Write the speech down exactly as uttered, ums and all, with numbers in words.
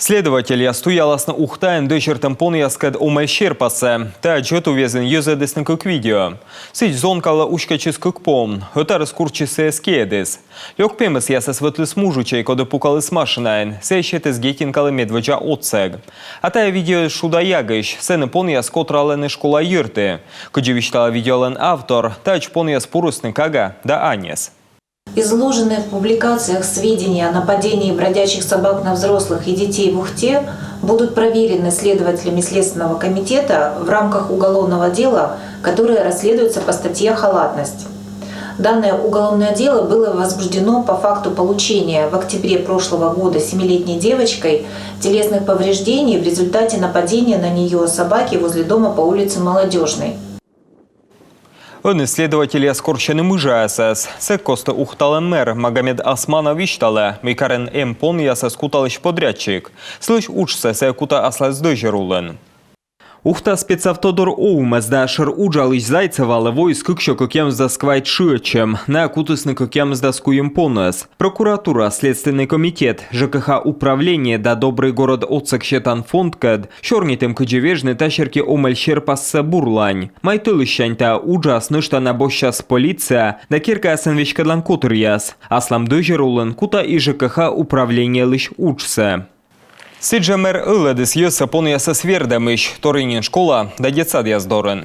Следовательяс туяласны Ухтаын дӧзьӧртӧм понъяскӧд омӧль серпассӧ. Тайӧ ӧтуввезйын йӧзӧдісны кык видео. Сідз, зонкалы уськӧдчис кык пон. Ӧтарыс курччис сійӧс киӧдіс. Лёк пемӧсъясӧс вӧтліс мужичӧй, коді пукаліс машинаын. Сійӧ сетіс детинкалы медводдза отсӧг. А тайӧ видео шуда ягысь. Сэні понъяс котралӧны школа йӧрті. Кыдзи висьталӧ видеолӧн автор, таӧдз понъяс пурисны кага да аньӧс. Изложенные в публикациях сведения о нападении бродячих собак на взрослых и детей в Ухте будут проверены следователями Следственного комитета в рамках уголовного дела, которое расследуется по статье «Халатность». Данное уголовное дело было возбуждено по факту получения в октябре прошлого года семилетней девочкой телесных повреждений в результате нападения на нее собаки возле дома по улице Молодежной. Ӧні следовательяс корсьӧны мыжаӧсӧс. Сэк кості Ухталӧн мэр Магомед Османов висьталӧ, мый карӧн эм понъясӧс куталысь подрядчик. Сылысь уджсӧ сійӧ кутӧ аслас дӧзьӧр улын. Ухта спецавтодор овмӧс да шӧр уджалысь Зайцевалы воис кыксё кӧкъямысдас квайт шыӧдчӧм. Найӧ кутісны кӧкъямысдас куим понӧс. Прокуратура, Следственный комитет, ЖКХ управление да «Добрый город» отсӧг сетан фондкӧд сёрнитім, кыдзи вежны та серти омӧль серпассӧ бурлань. Май тӧлысьсянь тайӧ уджас нӧшта на босьтчас полиция да керкаясын веськӧдлан котыръяс. Аслам дӧзьӧр улын кута и ЖКХ управлениелысь уджсӧ. Сідзжӧ мэр ӧлӧдіс йӧзсӧ понъясӧс вердӧмысь, торйӧн нин школа да детсадъяс дорын.